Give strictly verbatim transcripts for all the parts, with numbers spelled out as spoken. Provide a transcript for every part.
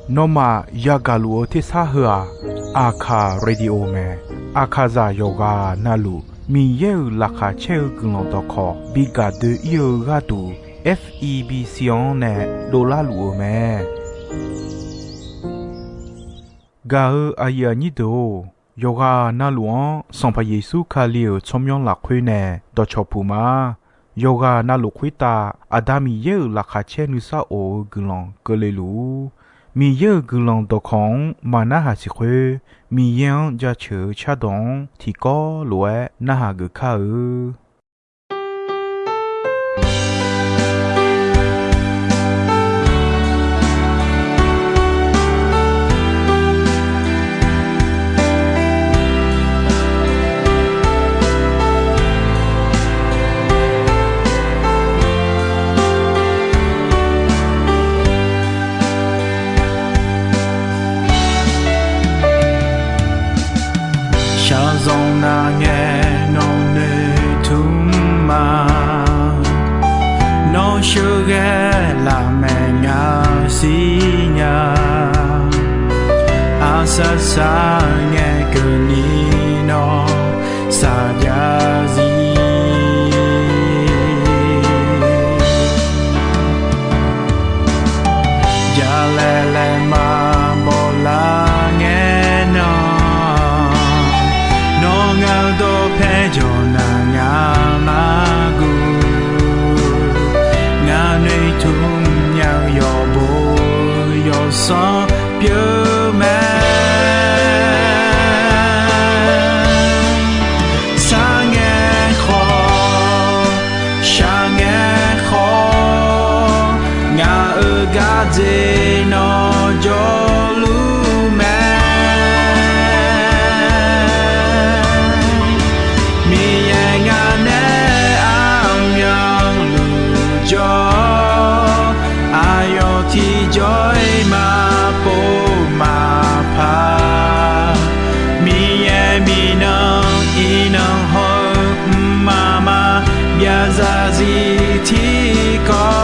Nawmaf yagaq luf-eu tersar heu-aq, Aqkaq Radio mae. Aqkaqzaq yawqghaq navluf Miqyaer-euq laqkhaq caer-eu guiqlanq dawqkawq bi gaq doe-ir-eu gharduq, F E B C-anr nae dovlar luf-eu mae. Gaq-eu aqyuif aqnyir deuq-or, yawqghaq navluf-anr Sanqpaq Yeqsur Kali-euq tsawrmyanr lafkhoer nae dawqcawq puq ma. Yawqghaq navluf khoertav Aqda Miqyaer-euq laqkhaq caer nuisar of-eu guiqlanq keuvle luf-ur. Miqyaer-euq guiqlanq dawqkawq-anr maqnarhaq siq khoer, Miqyaer-anr jaceuq-eu cardawq-anr tiqkawv lof-aer narhaq geuf kar-eu. Shaqzanq nav ngae nawq noeq tmr ma. Nawr sheuqghae lafmaeq nga siqnya. Aqsaq saq ngae keuvni nawr saqjav zir. Jalaeq laeqma bawlar ngae nan, nawr ngaq-eu dawqpae jawq naq ngaq-anr lar guv. Ngaq noeqtmq nya-eu yawqbo yawsanr pyeuf mae. Sar ngae khawf, shaq ngae khawf, ngaq-euq gardzer nawr jawrluf mae. Miqyaer ngaq nae armyanluf jawr, aqyawf tiqjawr-iq maqpov maqpar. Miqyaer miqnan iqnan haw-eu mqmaq maqbyav zarzir tiqkawv.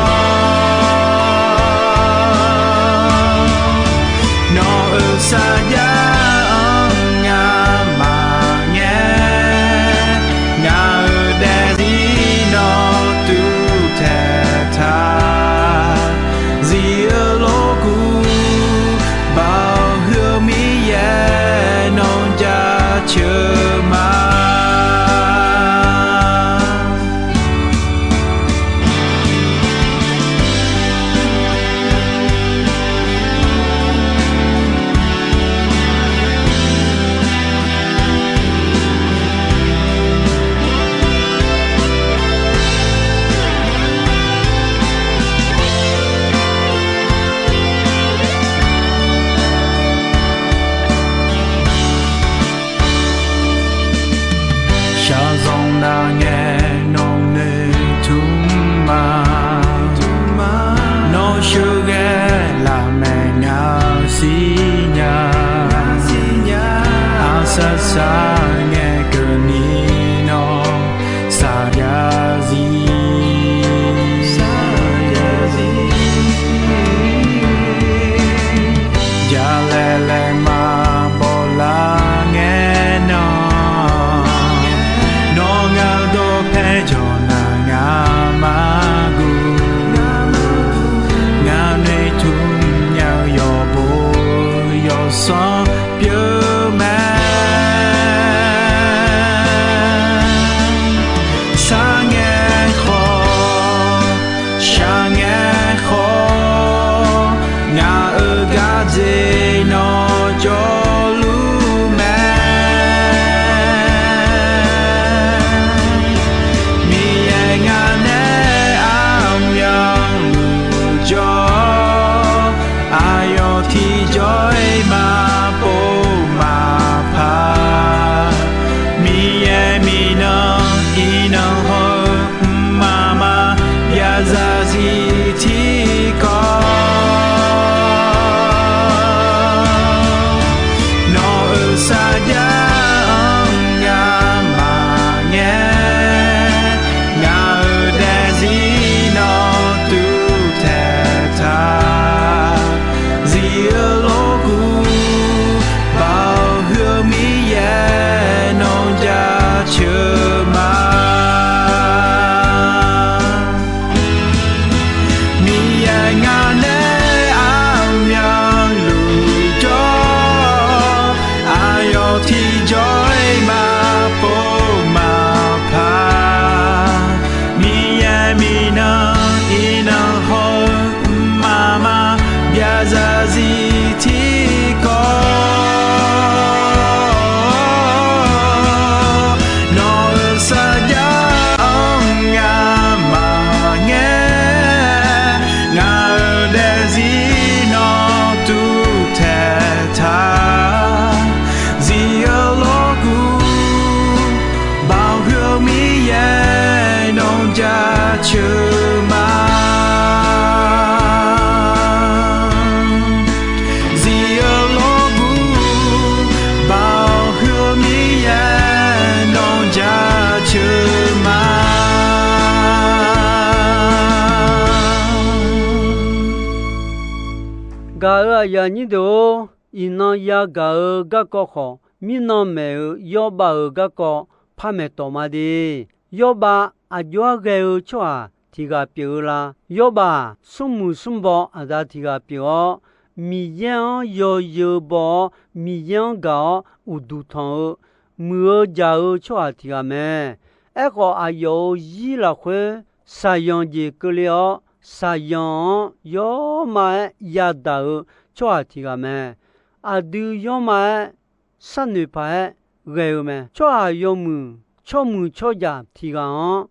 Gaq-euq aqyuif aqnyir deuq-or, iqnan yagaq-eu garkawv khawf, mirnan maeq-euq Yawrbav-euq garkawv par maeqtawq ma de. Yawrbav aqjox-aer ghae-eu tsawrhaq tiq ghaq pyeuf-eu la? Yawrbav-aq, smrmuiq smrbaw aqda tiq ghaq pyeuf-awr, Miqyaer-anr yawzeu baw-awr, Miqyaer-anr gaq-awr uqduq tanq-eu, muiq-eu jaq-eu tsawrhaq tiq ghaq mae. Aerkhawf, aqyawf-euq zir lafkhoer shaqzanq jeq keuvle-awr, shaqzanq-anr yawrma-aer yadaq-eu tsawrhaq tiq ghaq mae. Aqdui yawrma-aer sharnoeq paq-aer ghae-eu mae. Tsawrhaq yawmuiq tsawrmuiq tsawrjaq tiq ghaq-anr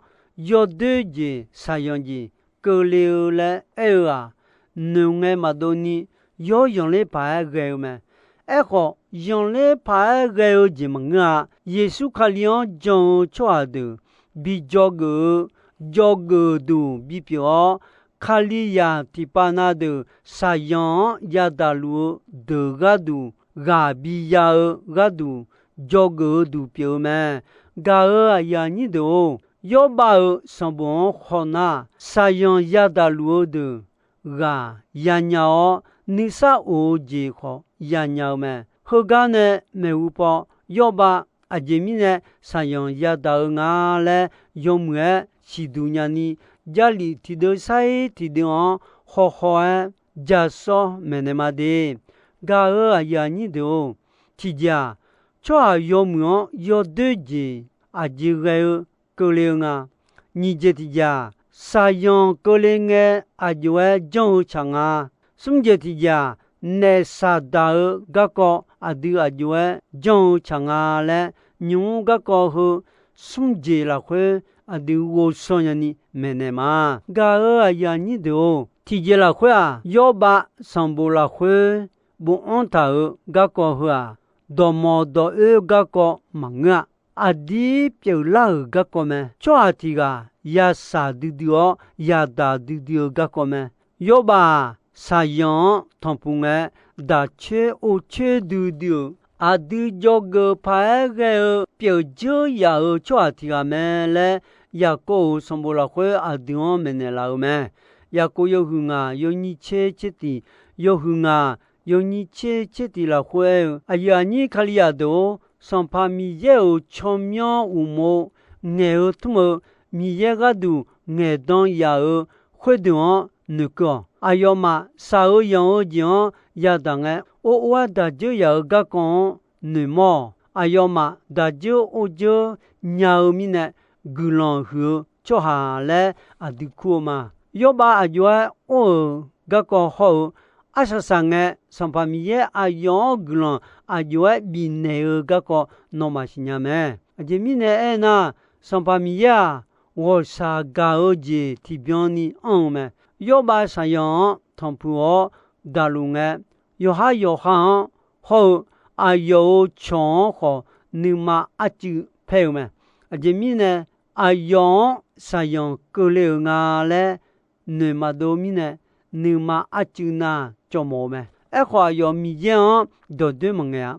yawdoer jeq shaqzanq jeq keuvle-eu laer aer-eu-aq, noeqngae maqdov ni yawr zanqler paq-aer ghae-eu mae. Aerkhawf, zanqler paq-aer ghae-eu jeq maqngeur-a. Yeqsur Kali-anr jan-eu tsawrhaq deuq bi dzawgeuf-eu, dzawgeuf duq bipyeuf-awr, Kalizaq tiqpav na deuq shaqzanq-anr yadaq luf-eu deuq gharduq, ghaq biya-eu gharduq, dzawgeuf-eu duq pyeuf-eu mae. Gaq-euq aqyuif aqnyir deuq-or, Yawrbav-euq sanqbof-anr khawf nar, shaqzanq yadaq luf-eu deuq ghaq yanya-awr, nuisar of-eu jeq khawf yanya-eu mae. Heugar nae maeqhu paw, Yawrbav aqjeq mirnae shaqzanq yadaq-eu nga laer yawmuiq-aer siqduq nyani, Jarlif tiqdeuv sar-ir tiqdeuv-anr hawhaw-aer jasawr maeqnaeq ma de. Gaq-euq aqyuif aqnyir deuq-or, tiqjeq-aq, tsawrhaq yawmuiq-anr yawdoer jeq aqjeq ghae-eu keuvle-eu nga. Nyiq jeq tiqjeq-aq, shaqzanq keuvle ngae aqjox-aer janr-eu tsaq nga. Smr jeq tiqjeq-aq, naef saqdaq-eu garkawv aqdui aqjox-aer janr-eu tsaq nga laer, nymq-mr garkawv heu smr jeq lafkhoer aqdui ghovshaw nyani maeqnaeq ma. Gaq-euq aqyuif aqnyir deuq-or, tiqjeq lafkhoer-aq, Yawrbav sanqbof lafkhoer bofanr taq-euq garkawv heu-aq, dawqmawq dawq oer garkawv maqngeur-a. Aqdir pyeuflar-euq garkawv mae. Tsawrhaq tiq ghaq yashaq duidui-awr yadaq duidui-eu garkawv mae. Yawrbav-aq, shaqzanq-anr tanqpuq ngae, daq coer or coer duidui-euq aqdui dzawgeuf paq-aer ghae-eu pyeuf dzeur yaf-euq tsawrhaq tiq ghaq mae laer, Yaqkov-euq sanqbof lafkhoer aqdui-anr maeqnaeq laf-euq mae. Yaqkov yawhuiq ngaq yawnyir tser tser tiq, yawhuiq ngaq yawnyir tser tser tiq lafkhoer aer-eu, aqyuif aqnyir Kalizaq deuq-or, Sanqpaq Miqyaer-euq tsawrmyanr uqmov ngaeq-eu tmr-eu Miqyaer gharduq ngaeqdan yaf-euq khoerdeuq-anr noeqkeuv-awq. Aqyawfmaf shaq-eu yanq-eu jeq-anr yadaq ngae, or or-aer daq dzeur yaf-euq garkawv-anr noeqmawr-awq. Aqyawfmaf daq dzeur or dzeur nya-eu mirnae guiqlanq huiq-eu tsawrhaq laer aqdui kur-eu ma. Yawrbav aqjox-aer or-euq garkawv hawr-eu, arsaq saq ngae, Sanqpaq Miqyaer aqyawf-anr guiqlanq aqjox-aer bifnaeq-eu garkawv nawmaf siqnya mae. Aqjeq mirnae aernar, Sanqpaq Miqyaer-aq, ghawqshaq gaq-eu jeq tiqbyan ni anr-eu mae. Yawrbav shaqzanq-anr tanqpuq-awr daqluf ngae, yawqhar yawqha-anr hawr-eu aqyawf-euq cawq-anr khawf nuima arcuiv paer-eu mae. Aqjeq mirnae, aqyawf-anr shaqzanq keuvle-euq nga laer noeq maqdov mirnae, nuima arcuiv na cawv mawf-eu mae. Aerkhawf, aqyawf Miqyaer-anr dawqdoer maqngaeq-a.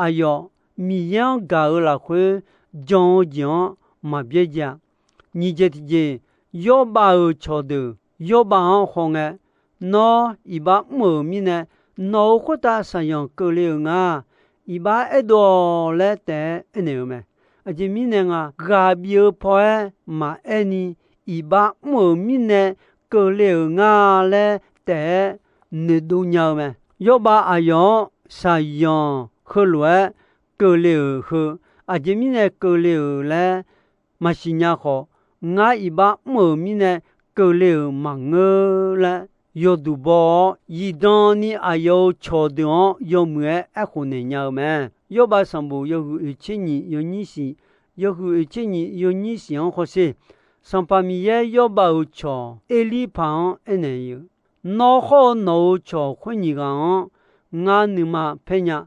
Aqyawf Miqyaer-anr gaq-eu lafkhoer jan-eu jeq-anr maqbyaerdzae-a. Nyiq jeq tiqjeq, Yawrbav-euq cawqdeuq Yawrbav-anr hawngae, Nawr iqbax mr-euq mirnae, nawq-euq khoertav shaqzanq keuvle-euq nga. Iqbax aerdov-awq laer taef-aer aernaeq-eu mae. Aqjeq mirnae nga, ghaq bif-eu paw-aer maqaer ni, iqbax mr-euq mirnae keuvle-euq nga laer taef-aer noeqdov nya-eu mae. Yawrbav aqyawf-anr shaqzanq heulof-aer keuvle-euq heu, aqjeq mirnae keuvle-euq laer maqsiq nya khawf, ngar iqbax mr-euq mirnae keuvle-euq maqngeur laer yawduq baw-awr, zifdan ni aqyawf-euq cawqdeuq-anr yawmuiq-aer aerkhof naeq nya-eu mae. Yawrbav sanqbof yawhuiq oeqtser nyiq yawnyir siq, yawhuiq oeqtser nyiq yawnyir siq-anr hawsher. Sanqpaq Miqyaer Yawrbav-euq cawq Erlirpaq-anr aernaeq-eu, Nawr hawr-eu nawq-euq cawq khoer nyiq ghaq-anr ngar nuima paer nya.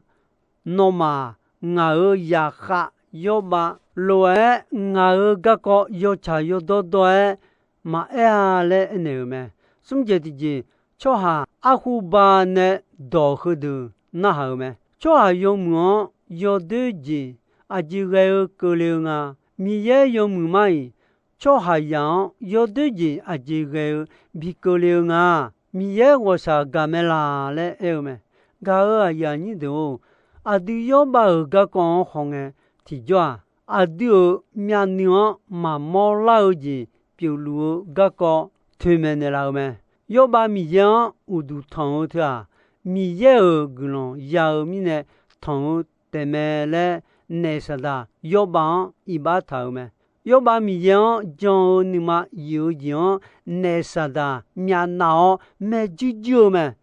Nawmaf ngaq-euq zaqkhav Yawrbav lof-aer ngaq-euq garkawv yawtsaq yawdawr dawr-aer maqaer-a laer aernaeq-euq mae. Smr jeq tiqjeq, tsawrhaq arhuba nae dawq heudeuq narhaq-euq mae. Tsawrhaq yawmuiq-anr yawdoer jeq aqjeq ghae-eu keuvle-eu nga. Miqyaer yawmuiq mar-iq, tsawrhaqzaq-anr yawdoer jeq aqjeq ghae-eu bi keuvle-eu nga. Miqyaer ghawqshaq gaq mae laq laer aer-eu mae. Gaq-euq aqyuif aqnyir deuq-or, aqdui Yawrbav-euq garkawv-anr hawngae tiqjawr-aq, aqdui-euq myavnuiv-anr maqmawr lar-eu jeq pyeufluf-eu garkawv toeqmaeq naeqlaf-euq mae. Yawrbav Miqyaer-anr uqduq tanq-eu teu-aq, Miqyaer-euq guiqlanq ya-eu mirnae tanq-eu taefmae laer, naef Saqdaq Yawrbav-anr iqbax taq-euq mae. Yawrbav Miqyaer-anr jan-eu nuima yif-eu jeq-anr naef Saqdaq myavnav-awr maerjuir juir-eu mae.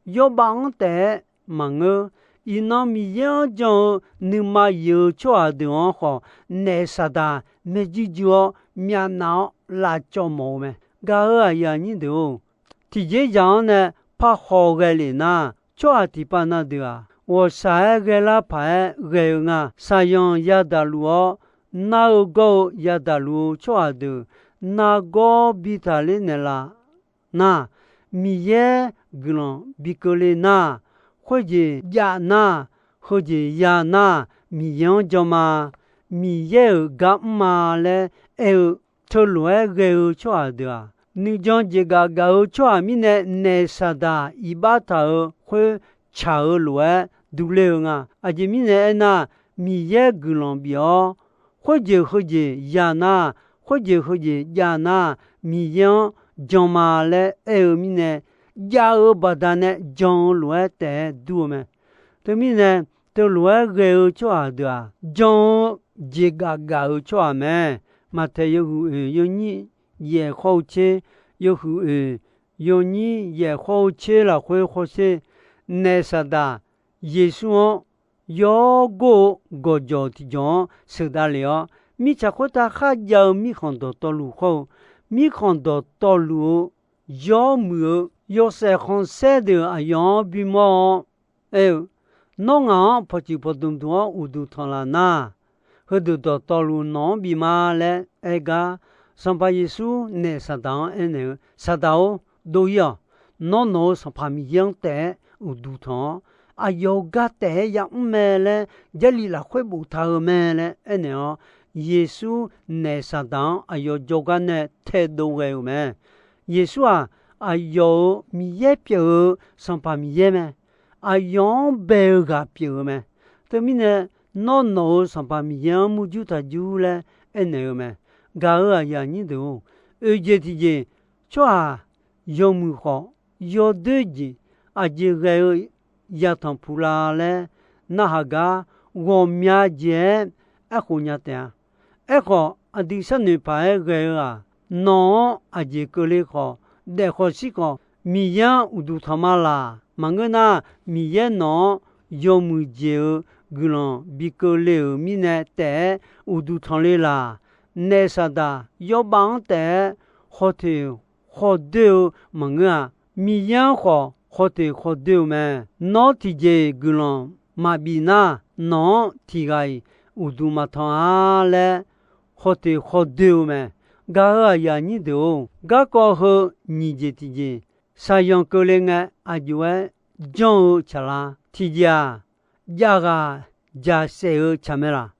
Yawrbav-anr taef-aer maqngeur. Iqnan Miqyaer-anr jan-eu nuima yif-eu tsawrhaq deuq-anr khawf, naef Saqdaq maerjuir juir-awr myavnav-awr lavcawv mawf-eu mae. Gaq-euq aqyuif aqnyir deuq-or, tiqjeq zaq-anr nae parhaw ghae lef nar, tsawrhaq tiqpav na deuq-aq, ghawqshaq-aer ghae lar paq-aer ghae-eu nga. Shaqzanq yadaq luf-awr, nar-eu gawr-eu yadaq luf-eu tsawrhaq deuq nargawr bi taqler naeqlaf nar, Miqyaer guiqlanq bi keuvle nar, khoerjeq jav nar, heujeq ya nar, Miqyaer-anr jan ma, Miqyaer-euq gar mr ma laer aer-eu, teulof-aer ghae-eu tsawrhaq deuq-aq, nuijan jeqgaf gaf-eu tsawrhaq mirnae naef Saqdaq iqbax taq-euq khoer tsaq-eu lof-aer durler-eu nga. Aqjeq mirnae aernar, Miqyaer guiqlanq bif-awr, khoerjeq heujeq ya nar, khoerjeq heujeq jav nar, Miqyaer-anr jan ma laer aer-eu mirnae, jav-eu baqdanae jan-eu lof-aer taef-aer dur-eu mae. Teumirnae, teulof-aer ghae-eu tsawrhaq deuq-aq, jan-eu jeqgaf gaf-eu tsawrhaq mae. Maqtaeq yawhuiq oeq yawnyir yaef khawr-eu tser, yawhuiq oeq yawnyir yaef khawr-eu tser lafkhoer hawsher, naef Saqdaq Yeqsur-anr yawr gor-eu gawqjawq tiqjawq-anr sheuqdav lef-awr, mirtsaq khoertav kharjav-eu mirkhanq dawqtawvluf khawr-eu, mirkhanq dawqtawvluf-eu yawmuiq-eu yawshaef khanqsaer deuq aqyawf-anr bimawr-awr aer-eu, Nawr ngaq-anr pawqtsuif pawqdmq dmq-awr uqduq tanqlaf nar, heudeuq dawqtawvluf nawq-anr bif ma laer aer gar, Sanqpaq Yeqsur naef Saqdaq-anr aernaeq-eu, Saqdaq-or, dov-ir-awq. Nawr nawq-euq Sanqpaq Miqyaer-anr taef-aer uqduq tanq-awr, aqyawf-euq gar taef-aer yamr mae laer Jarlif lafkhoer boftaq-eu mae laer aernaeq-awr, Yeqsur naef Saqdaq-anr aqyawf jawrgar nae taedov ghae-euq mae. Yeqsur-aq, aqyawf-euq Miqyaer pyeuf-eu Sanqpaq Miqyaer mae. Aqyawf-anr bae-eu ghaq pyeuf-eu mae. Teumirnae, nawr nawq-euq Sanqpaq Miqyaer-anr murjur taq jur laer aernaeq-eu mae. Gaq-euq aqyuif aqnyir deuq-or, oeq jeq tiqjeq, tsawrhaq yawmuiq khawf, yawdoer jeq aqjeq ghae-eu yatanq puq la laer narhaq gar, ghawqmya jeq-aer aerkhof nya taef-a. Aerkhawf, aqdui sharnoeq paq-aer ghae-eu-aq, nawq-anr aqjeq keuvle khawf, daef khawf shir khawf, Miqyaer-anr uqduq tanq ma laq. Maqngeur nar, Miqyaer nawq-anr yawmuiq jeq-eu guiqlanq bi keuvle-euq mirnae taef-aer uqduq tanq le laq. Naef Saqdaq Yawrbav-anr taef-aer khawteq khawdoer-eu maqngeur-a. Miqyaer-anr khawf khawteq khawdoer-eu mae. Nawr tiqjeq guiqlanq maqbif nar, nawq-anr tiq ghaq-iq uqduq maqtanq-a laer khawteq khawdoer-eu mae. Gaq-euq aqyuif aqnyir deuq-or, garkawv heu nyiq jeq tiqjeq, shaqzanq keuvle ngae aqjox-aer janr-eu tsaqlar. Tiqjeq-aq, jav ghaq jaqsaef-eu tsaq mae laq.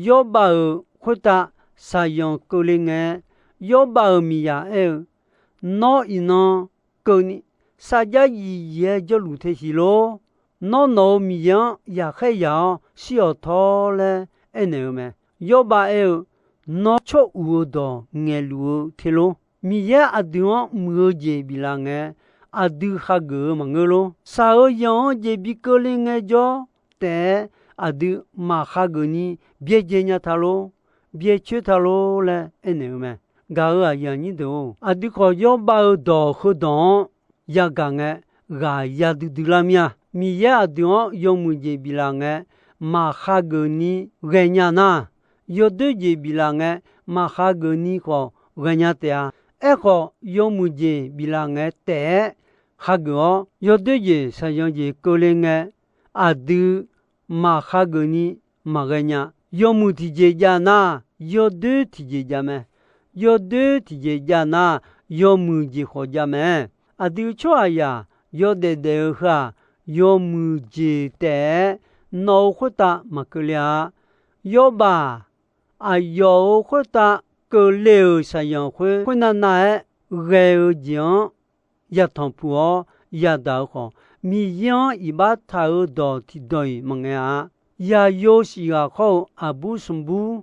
Yawrbav-euq khoertav shaqzanq keuvle ngae-aer, Yawrbav-euq miqyaq aer-eu, Nawr iqnan keuvni, sarjax yif yif-aer jawrluf te siq lor. Nawr nawq-euq Miqyaer-anr yaqkhaer yaq-awr shir-awq tawr laer aernaeq-eu mae. Yawrbav aer-eu, Nawr tsawr uq-eu dawq ngaeqluf-eu te lor. Miqyaer aqdui-anr muiq-eu jeq biflaf ngae, aqdui hageuf-eu maqngeur lor. Shaq-eu yanq-anr jeq bi keuvle ngaejawr taef-aer, aqdui maqhageuf ni byaerdzae nya ta lor, byaercoer ta lor laer aernaeq-eu mae. Gaq-euq aqyuif aqnyir deuq-or, aqdui khawf Yawrbav-eu dawq heudawq-anr yagaq ngae, ghaq ya duidui lar mir-a. Miqyaer aqdui-anr yawmuiq jeq biflaf ngae, maqhageuf ni ghaenya nar, yawdoer jeq biflaf ngae, maqhageuf ni khawf ghaenya taef-a. Aerkhawf, yawmuiq jeq biflaf ngae taef-aer hageuf-awr, yawdoer jeq shaqzanq jeq keuvle ngae, aqdui maqhageuf ni maqghae nya. Yawmuiq tiqjeq jav nar, yawdoer tiqjeq jav mae. Yawdoer tiqjeq jav nar, yawmuiq jeq khawf jav mae. Aqdui tsawrhaqzaq yawdaef daef-eu heu-aq, yawmuiq jeq taef-aer nawq-euq khoertav maqkeuvle-a. Yawrbav aqyawf-euq khoertav keuvle-euq shaqzanq khoer khoernav nav-aer ghae-eu jeq-anr yatanq puq-awr yadaq-eu khawf, Miqyaer-anr iqbax taq-eu dawq tiqdawq-iq maqngaeq-a. Yaqyo shif ghaq khawr-eu aqbur smqbur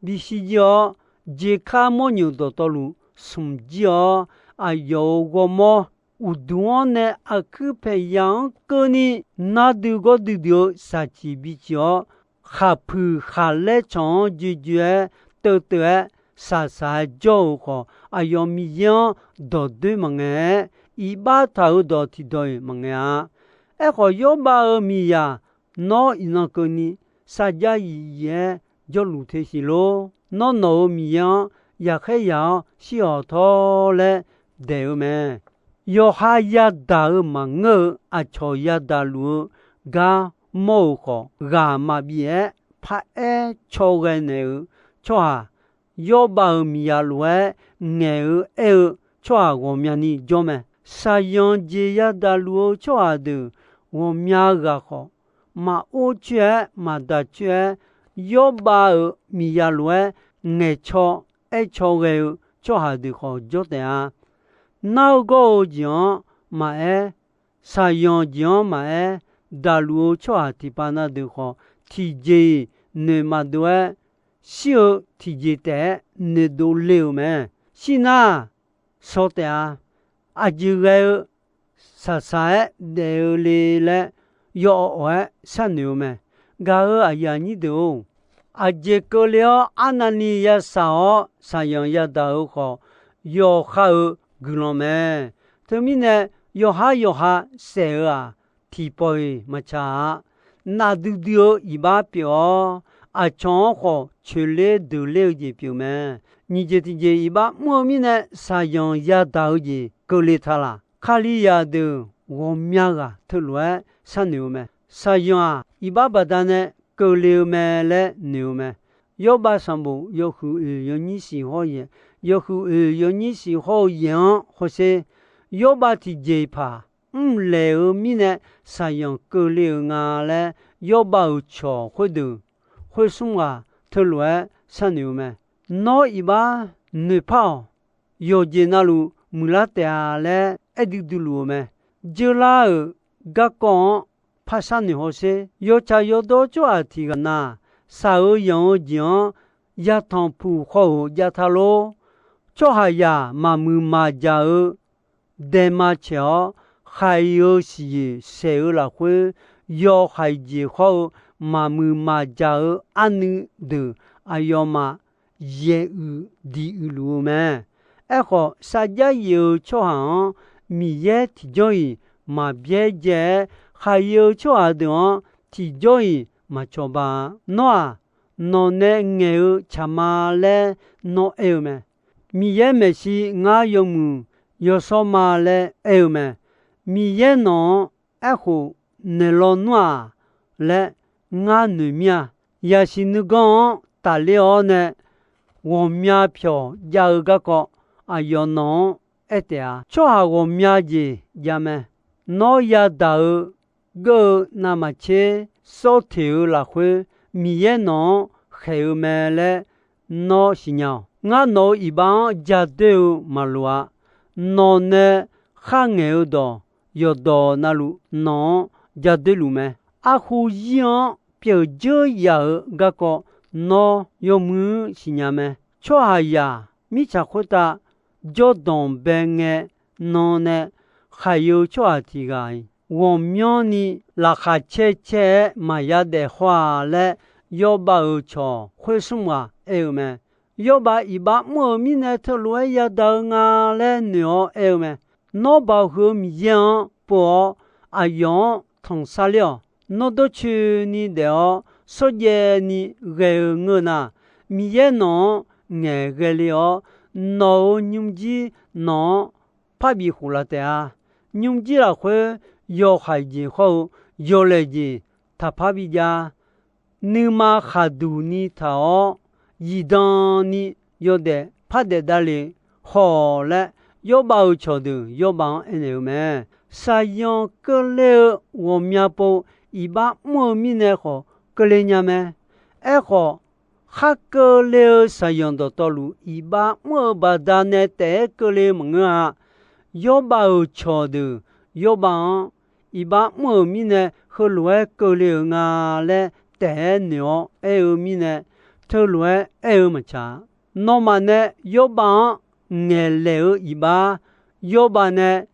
bishir jir-awr, jeqkar mawrnymq dawqtawvluf smq jir-awr, aqyawf-euq ghawrmawr uqduq-anr nae aqkuir paeqyaq-anr keuvni, nar duigawr duidui-eu shaqciq biciq-awr, khaqpuiq khaqlaer canq-anr joejoe-aer teuvteuv-aer shaqshaq-aer jawr-euq khawf, aqyawf Miqyaer-anr dawqdoer maqngaeq-aer, iqbax taq-euq dawq tiqdawq-iq maqngaeq-a. Aerkhawf, Yawrbav-euq miqyaq nawr iqnan keuvni sarjax yif yif-aer jawrluf te siq lor. Nawr nawq-euq Miqyaer-anr yaqkhaer yaq-awr shir-awq tawr laer daeq-eu mae. Yawqha yadaq-eu maqngeur-eu aqcawq yadaq luf-eu gar mawr-euq khawf, ghaq maqbif-aer paraer caw ghae naeq-eu tsawrhaq, Yawrbav-euq miqyaq lof-aer ngaeq-eu aer-eu tsawrhaq ghawqmyani jawr mae. Shaqzanq jeq yadaq luf-eu tsawrhaq deuq ghawqmya ghaq khawf, maqor coer-aer maqdaq coer-aer, Yawrbav-euq miqyaq lof-aer ngaeqcaw aercaw ghae-eu tsawrhaq deuq khawf jawr taef-a. Nar-eu gawr-eu jeq-anr maqaer, shaqzanq jeq-anr maqaer, daqluf-eu tsawrhaq tiqpav na deuq khawf, tiqjeq-iq noeq maqdov-aer, shir-eu tiqjeq taef-aer noeqdov le-euq mae. Shir nar, shaw taef-a. Aqjeq ghae-eu shaqshaq-aer daef-eu le laer yawawq awq-aer sharnoeq-eu mae. Gaq-euq aqyuif aqnyir deuq-or, aqjeq keuvle-awr arnavni yashaq-awr shaqzanq yadaq-eu khawf, yawqha-euq guiqlanq mae. Teumirnae, yawqhar yawqha saef-eu-aq, tiqpawf-iq maqtsaq-a. Nafdui dui-eu iqbax pyeuf-awr, aqcawq-anr khawf coeqler deuqler-eu jeq pyeuf mae. Nyiq jeq tiqjeq iqbax mr-eu mirnae shaqzanq yadaq-eu jeq keuvle ta laq? Kalizaq deuq ghawqmya ghaq teulof-aer sharnoeq-eu mae. Shaqzanq-aq, iqbax baqdanae keuvle-eu mae laer noeq-eu mae. Yawrbav sanqbof yawhuiq oeq yawnyir siq hawr-eu yaeq, yawhuiq oeq yawnyir siq hawr-eu yaeq-anr hawsher. Yawrbav tiqjeq paq mrlaeq-eu mirnae shaqzanq keuvle-euq nga laer, Yawrbav-euq cawq khoerdeuq khoer smr ghaq teulof-aer sharnoeq-eu mae. Nawr iqbax noeqpar-awq. Yawqjeq navluf muiqlar taef-a laer aerdui dui luf-eu mae. Dzeur lar-euq garkawv-anr par sharnoeq hawsher. Yawtsaq yawdawr tsawrhaq tiq ghaq na, shaq-eu yanq-eu jeq-anr yatanq puq khawf-euq jav ta lor. Tsawrhaqzaq maqmuiq maqjaq-eu daema caeq-awr, khaiq-eu siqyoeq saeq-eu lafkhoer, yawhaiq jeq hawr-eu maqmuiq maqjaq-eu arnuiv deuq aqyawfmaf yaeq uiq diq uiq luf-eu mae. Aerkhawf, sarjax yif-eu tsawrhaq-anr Miqyaer tiqjawr-iq maqbyaerdzae-aer, khaiq-eu tsawrhaq deuq-anr tiqjawr-iq maqcawba-a. Nawr-aq, nawq nae ngaeq-eu tsaq ma laer nawr aer-eu mae. Miqyaer maeqshi ngar yawmuiq yawshawr ma laer aer-eu mae. Miqyaer nawq-anr aerkhof naeq lawnmr-aq laer ngar noeq mir-a. Yaqsiq nuiganr-anr tafler-awr nae ghawqmya pyawq jav-eu garkawv aqyawf nawq-anr aer taef-a. Tsawrhaq ghawqmya jeq jav mae. Nawr yadaq-eu geur-eu navmaqtser sawr teq-eu lafkhoer, Miqyaer nawq-anr khaeq-eu mae laer nawr siqnya-awq. Ngar nawq-euq iqbax-anr jadoer-eu maqloq-a. Nawq nae kharngaeq-eu dawq yawqdawq navluf nawq-anr jadoer luf mae. Arkhu zir-anr pyeuf dzeur yaf-eu garkawv nawr yawmuiq-anr siqnya mae. Tsawrhaqzaq mirtsaq khoertav jawrdanq bae ngae, nan nae khaiq-eu tsawrhaq tiq ghaq-iq ghawqmyanrni laqkhaq caer caer-aer maqya daef haw-a laer, Yawrbav-euq cawq khoer smr ghaq aer-eu mae. Yawrbav iqbax mr-euq mirnae teulof-aer yadaq-eu nga laer noeq-awr aer-eu mae. Nawr Baoq huiq-eu Miqyaer-anr pov-awr, aqyawf-anr tanqsar ler-awq. Nawr dawrcoeni daef-awr shawrjaev ni ghae-eu ngeur nar, Miqyaer nawq-anr ngaeqghae le-awr, nawq-euq nymrjir nawq-anr parbi khoflaf taef-a. Nymrjir lafkhoer yawhaiq jeq hawr-eu yawlaeq jeq taqpar bijav-a. Nuima khaqduq ni taq-awr, zifdan ni yawdaef par daef davle haw-awq laer, Yawrbav-euq cawqdeuq Yawrbav-anr aernaeq-eu mae. Shaqzanq keuvle-eu ghawqmya pov iqbax mr-eu mirnae khawf keuvle nya mae. Aerkhawf, khar keuvle-eu shaqzanq dawqtawvluf iqbax mr-eu baqdanae taef-aer keuvle maqngeur-a. Yawrbav-euq cawqdeuq Yawrbav-anr iqbax mr-euq mirnae heulof-aer keuvle-euq nga laer taef-aer noeq-awr aer-eu mirnae, teulof-aer aer-eu maqtsaq. Nawmaf nae Yawrbav-anr ngaeqlaeq-eu iqbax, Yawrbav nae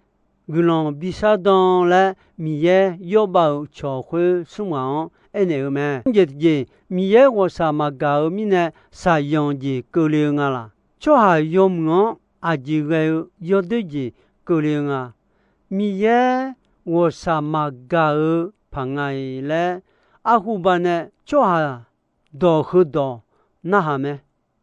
guiqlanq bishar dan laer Miqyaer Yawrbav-euq cawq khoer smr ghaq-anr aernaeq-eu mae. Jeq tiqjeq, Miqyaer ghawqshaq maqgaq-eu mirnae shaqzanq jeq keuvle-eu nga laq? Tsawrhaq yawmuiq-anr aqjeq ghae-eu yawdoer jeq keuvle-eu nga? Miqyaer ghawqshaq maqgaq-eu paq nga-iq laer arhuba nae tsawrhaq dawq heudawq narhaq mae.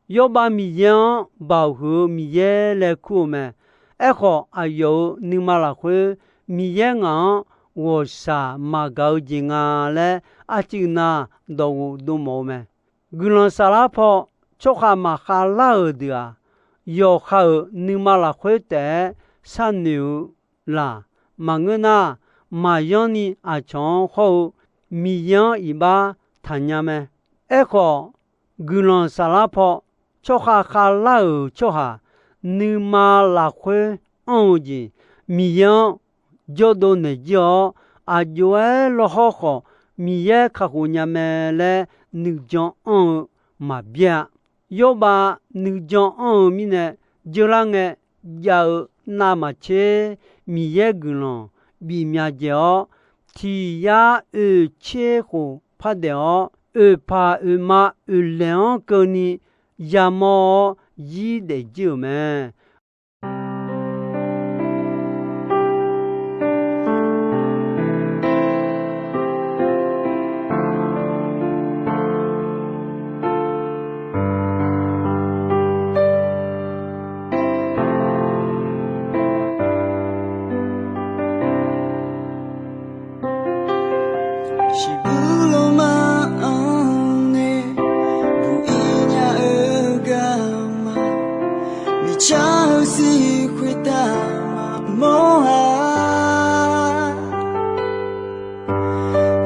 Yawrbav Miqyaer-anr Baoq huiq-eu Miqyaer laer kur-eu mae. Aerkhawf, aqyawf-euq nuima lafkhoer Miqyaer ngaq-anr ghawqshaq maqgaq-eu jeq nga laer arcuiv nav dawqghof dov mawf-eu mae. Guiqlanq saflar paw tsawrkhav maqkhav lar-euq deuq-aq, yawqha-euq nuima lafkhoer taef-aer sharnoeq-eu laq. Maqngeur nar, maqyanr ni aqcawq-anr hawr-eu Miqyaer-anr iqbax taqnya mae. Aerkhawf, guiqlanq saflar paw tsawrkhav khavlar-euq tsawrhaq nuima lafkhoer anr-eu jeq Miqyaer-anr jawrdov naeq jir-awr, aqjox-aer lawrhawr khawf Miqyaer kakhof nya mae laer nuijan anr-eu maqbyaer-a. Yawrbav nuijan anr-eu mirnae, jeular ngae jav-eu navmaqtser Miqyaer guiqlanq bif myav dzaeq-awr, tiq yar oeq tser khof par daef-awr, oeqpaq oeqma oeqlaeq-anr keuvni yamawr-awr zir daef jir-euq mae. Shiqbuq lawrma-anr nae buq-ir nya-eu garma, miqcar-eu siq khoertav maqmawr-a.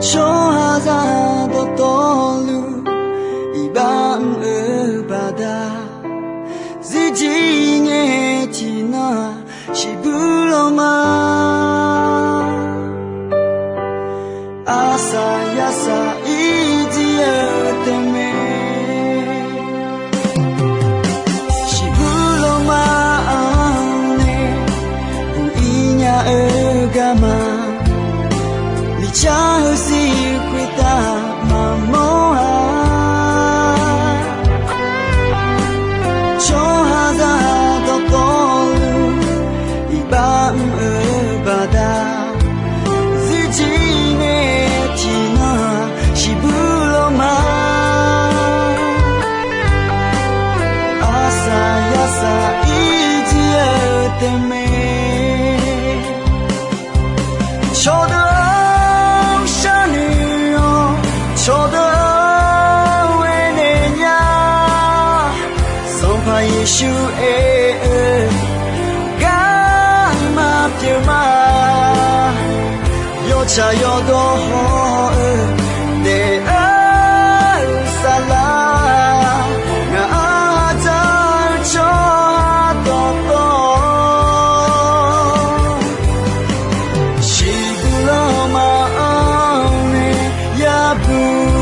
Tsawrhaqzaq dawqtawvluf iqbax mr-eu baqda, zirjir ngae tiqnan-aq shiqbuq lawrma, arsaq yarsaq irjir-eu taef mae. Shiqbuq lawrma-anr nae buq-ir nya-eu garma, miqcar-eu siq khoertav maqmawr-a. Tsawrhaqzaq dawqtawvluf iqbax mr-eu baqda, zirjir ngae tiqnan-aq shiqbuq lawrma, arsaq yarsaq irjir-eu taef mae. Cawqdeuq-anr sharnoeq-awr, cawqdeuq-anr aernaeq nya, Sanqpaq Yeqsur aer-eu garma pyeuf ma. Yawtsaq yawdawr haw-eu daef-eu saflar, ngaq-anr dzaq-eu tsawrhaq dawqtawv, shiqbuq lawrma-anr nae yabuq-ir-awr,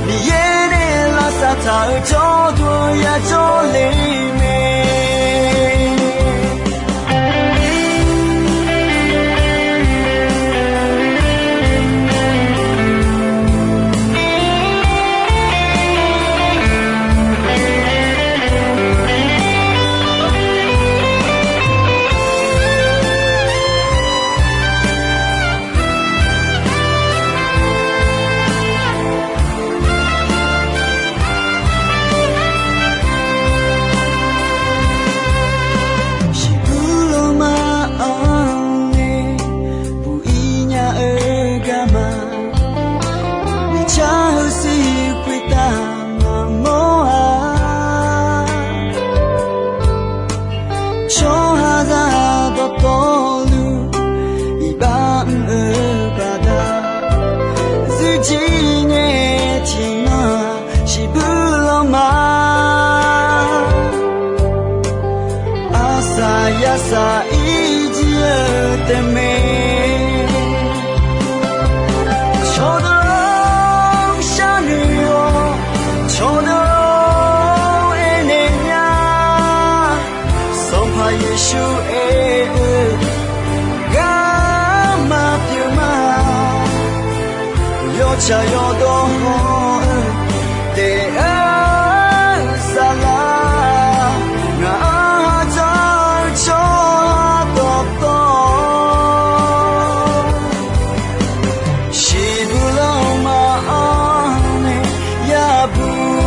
Miqyaer nae lavsav taq-eu jawrduq yajawr le mae. Saq-ir jir-eu taefmae, cawqdeuq-or sharnoeq-awq, cawqdeuq-or aernaeq nya. Sanqpaq Yeqsur aer-eu garma pyeuf ma. Yawtsaq yawdawr haw-eu daef-eu saflar, ngaq-anr ha dzanr-eu tsawrhaq dawqtawv, shiqbuq lanma-anr nae yabuq-ir-awq.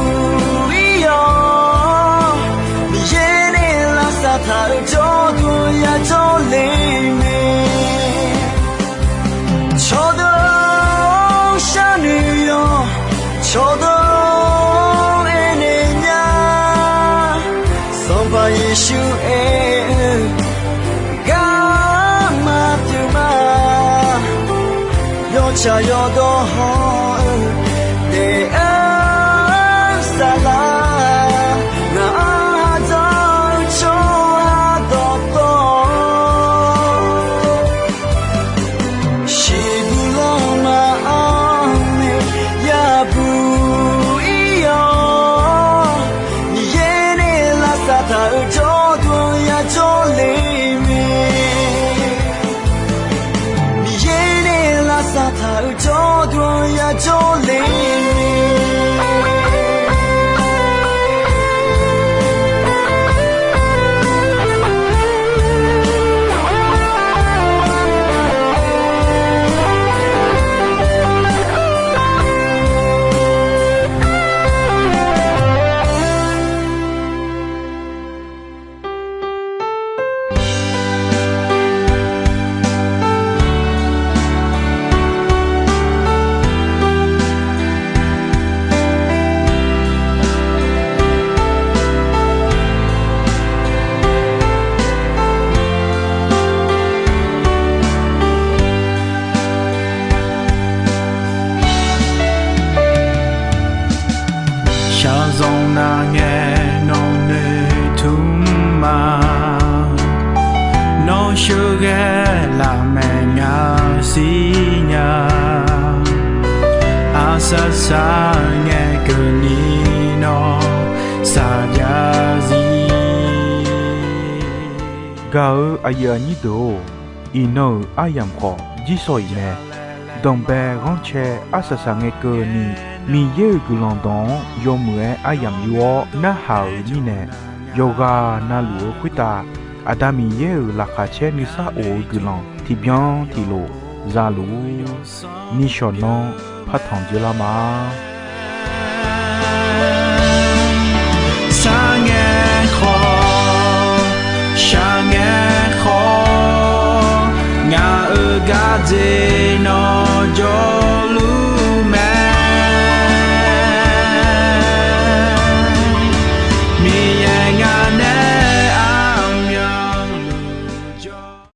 Miqyaer nae lavsav taq-euq jawrduq yajawr le mae. Cawqdeuq-or sharnoeq-awq, cawqdeuq-or aernaeq nya. Sanqpaq Yeqsur aer-eu garma pyeuf ma. Yawtsaq yawdawr haw-eu daef-eu saflar, ngaq-anr ha dzanr-eu tsawrhaq dawqtawv, shiqbuq lanma-anr nae yabuq-ir-awq. Miqyaer nae lavsav taq-euq jawrduq yajawr le mae. Miqyaer nae lavsav taq-euq jawrduq yajawr le mae. Shaqzanq nar ngae nawq noeqtmq ma. Nawr sheuqghae laf maeq nya siq nya. Arsaq saq ngae keuvni nawr saqjav zir. Gaq-eu aqyuif aqnyir deuq-or, iqnan-euq aryamq khawf jirsawq iq mae. Danqbae ghanrcae arsaq saq ngae keuvni, Miqyaer-euq guiqlanq dawq-anr yawmuiq-aer aryamq yur-awr narhaq-euq mirnae, yawqghaq navluf-eu khoertav Aqda Miqyaer-euq laqkhaq caer nuisar of-eu guiqlanq tiqbyan tiqlof za luf-ur. Nishawq nanr partanq dzeurlar ma.